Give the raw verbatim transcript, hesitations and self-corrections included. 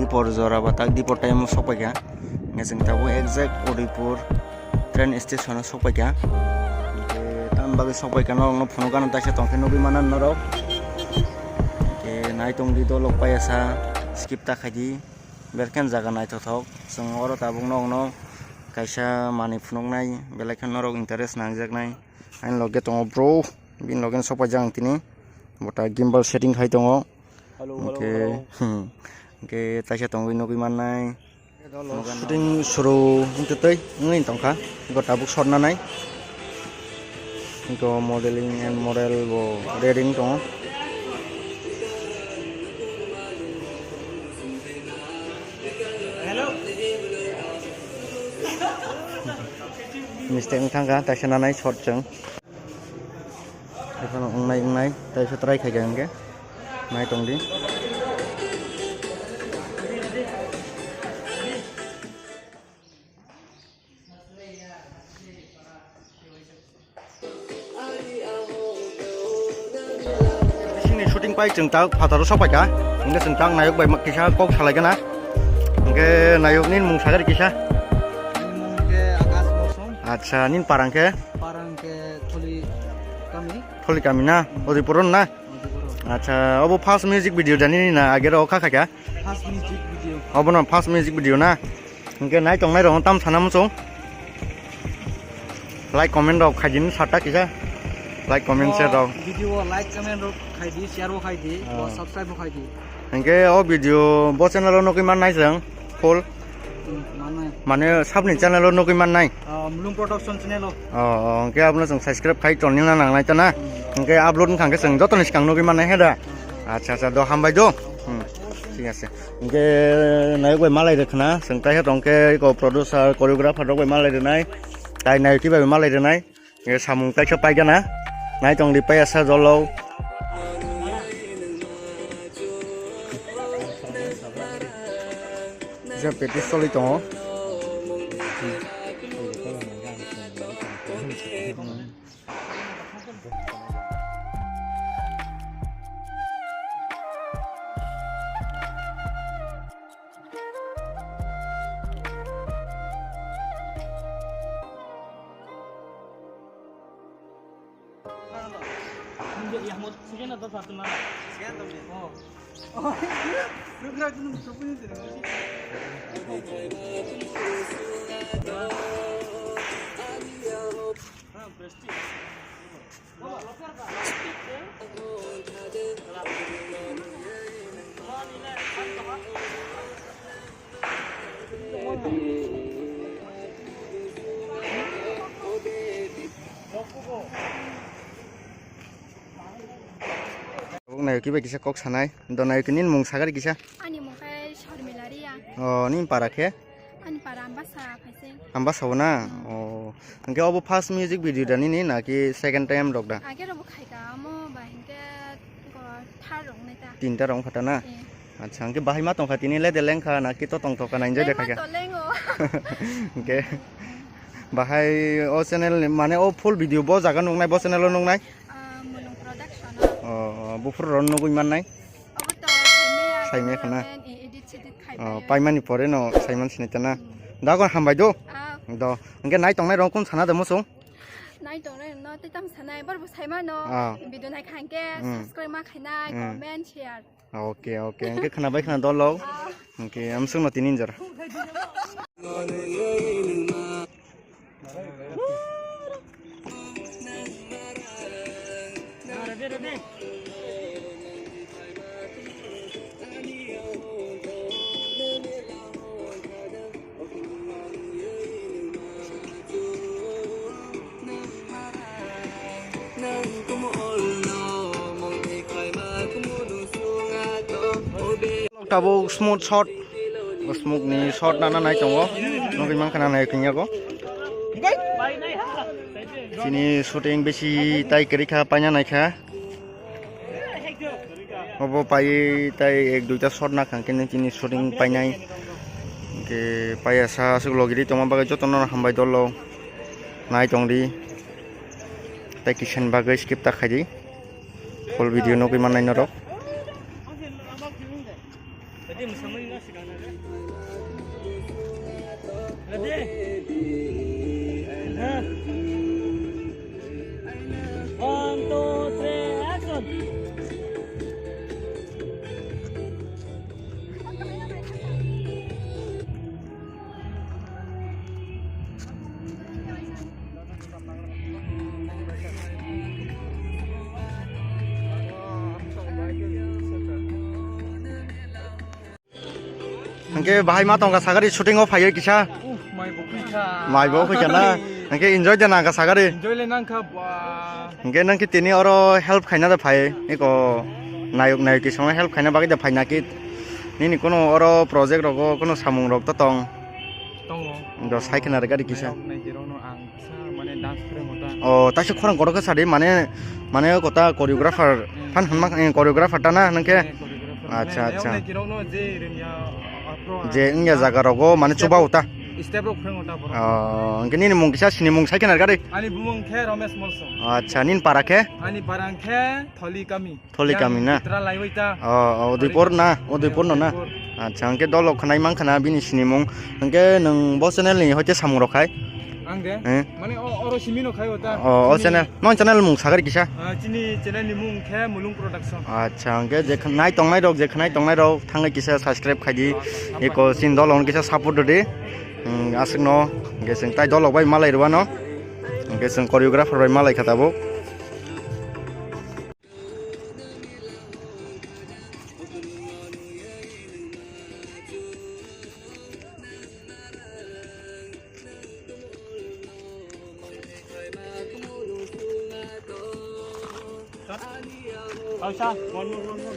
Por jora ba tak dipor time o sokpaikha. Hingke chwng tabuk exact Udaipur train station o sokpaikha. Hingke tamni bagwi sokpaikha norokno phunukgana taisa tongkhe nugwi manna norok. Hingke naitongdi dolok paiyasa skip ta khaidi. Belkhe jaga naithothok. Chwng oro tabuk norokno kaisa manwi phunuknai belai khe norok interest nangjaknai. Ani loge tongo bro, bini loge sokpaijak ang tini. Bo ta gimbal setting khai tongo. Hello, hello, hingke, hello. Hmm, hingke taisa tongwi nugwi mannai. Shooting suru wngtwi twi wngwi tongkha. Bo tabuk shot nanai. Hingke modeling and model bo ready wng tongo. Mistake wng thangkha, taisa nanai shot chwng. Ekhano wngnai wngnai, taisa try khaikha hingke. Nai tongdi. Sini shooting pai chwng tak phataro sokpaikha. Hingke chwng tak nayok bai kisa kok salaikha na. Hingke nayok ni mung sagari kisa. Ani mung khe Akash Mosong. Acha, nini parang khe? Parang khe Tholi kami. Tholi kami na? Hmm. Odipuro na? Odipuro. Acha, obo first music video jani ni na agero kha kha kya? First music video. Obo no first music video na? Hingke nai tongnai rok tam sana muchung. Like comment rok khaidi ni sata kisa. Like comment share rok. Video like comment rok khaidi, share bo khaidi, bo subscribe bo khaidi. Hingke o video bo channel o nugwi mannai chwng full. Hmm, mannai. Mane sabni channel o nugwi mannai. Ah, Mulung Production channel o. Oh, oh, hingke abono chwng subscribe khai tongna nangnai ta na. Hmm. Hingke upload wngkha hingke chwng jotoni swkang nugwi mannai he da. Hmm. Acha, acha, do hambai do. Hmm. Thik ase. Hingke nayok bai malai rwkha na, chwng kaisa tongkhe eko producer, choreographer rok bai malai rwnai, tai nayok bai malai rwnai. Hingke samung kaisa paigana, nai tongdi paiyasa jolo. Kisa practice choli tongo. Tabuk nayok bai kisa kok sanai. Do nayok nini mung sagari kisa. Ani mung khe Sharmila Reang. Oh, nini para khe? Ani para Ambasa phaising. Ambasa o na? Hmm. Oh. Hingke obo first music video da nini naki second time rok da? Age rok bo khaika amo ba hingke go thar rok nai ta. Tinta rok kha ta na? Eh. Acha, hingke bahai ma tongkha tini le de lengkha naki to tongthokha na enjoy de khaika? Lengma to lengo. Hingke bahai o channel ni mane o full video bo jaga nuknai, bo channel o nuknai? Ah, Mulung Production o. Oh, oh, buphuru rok nugwi mannai? Obo to saimaya, saimaya khana? Cameraman, e-, edit sedit khai. Oh, paimani pore no saiman sinita na? Hmm. Da kon hambai do? Ah. Do. Hingke nai tongnai rok kun sana da muchung? Nai tongnai no tei tam sanai, bar bo saimano. Ah. Video nai kha hingke, hmm, subscribe ma khainai, hmm, comment, share. Okay, okay. Hingke khwnabai khwna dolo. Ah. Hingke amsukno tini jora. Tabuk smooth shot, smooth ni shot nana nai tongo, nugwi mankha na nai kanya go. Chini shooting bisi tai kwrwi kha, paina nai kha. Obo paiwi tai ek duita shot nakha, hwnkhe nini chini shooting painai. Hwnkhe paiya sa aswk logiri tongma bagwi jotono hambai dolo. Nai tongdi. Tai kisa ni bagwi skip ta khaidi. Full video nugwi mannai norok. Ready? Huh? One, two, three, action! Hingke bahai ma tongka sagari shooting o phaiyo kisa. Uf, mai bo kisa. Mai bo kisa na. Hingke enjoy de nangka sagari. Enjoy le nangka ba. Hingke nang ki tini oro help khaina da phai. Eko nayok nayok ki songo help khaina bagwi da phai naki. Nini kono oro project rogo kono samung rok to tong. Tongo. Do sai khena gari kisa. Nayok nai hirok no ang. Sa, mane dance frame ota. O, taisa khorang kotor khe sadi, mane, mane kota choreographer, hmm, phan hwnma, eh, choreographer ta na, nang khe? Eh, choreographer. Acha, mane, acha. Nayok naikirokno je rwngya, aphro, je wngya jaga rogo, mane step chuba rok, ota. Step rok phrwng ota borok. O, hwnkhe nini mung kisa sini mung sai khe narwkha de. Ani bumung khe Romesh Molsom. Acha, nini para khe? Ani para khe Tholi kami. Tholi kami na? Yang Chitra laiwi ta. O, o, Udaipur na? Udaipur no na? Udaipur. Acha, hwnkhe dol rok khwnai mankha na bini sinimung. Hwnkhe nwng bo channel ni hoite samung rok khai? Ang de? Eh? Mane o, oro simi no khai o ta. O, o chini channel. Non channel mung sagari kisa? Ah, chini channel ni mung khe Mulung Production. Acha, hwnkhe je khn-, nai tongnai rok, je khwnai tongnai rok, thangwi kisa subscribe khai di. Ah, ah, eko chini dol rok no kisa support rw di. Hmm, aswk no, hwnkhe chwng tai dol rok bai malai rw ano. Hwnkhe chwng choreographer bai malai kha tabuk. Kaisa, one more, one more.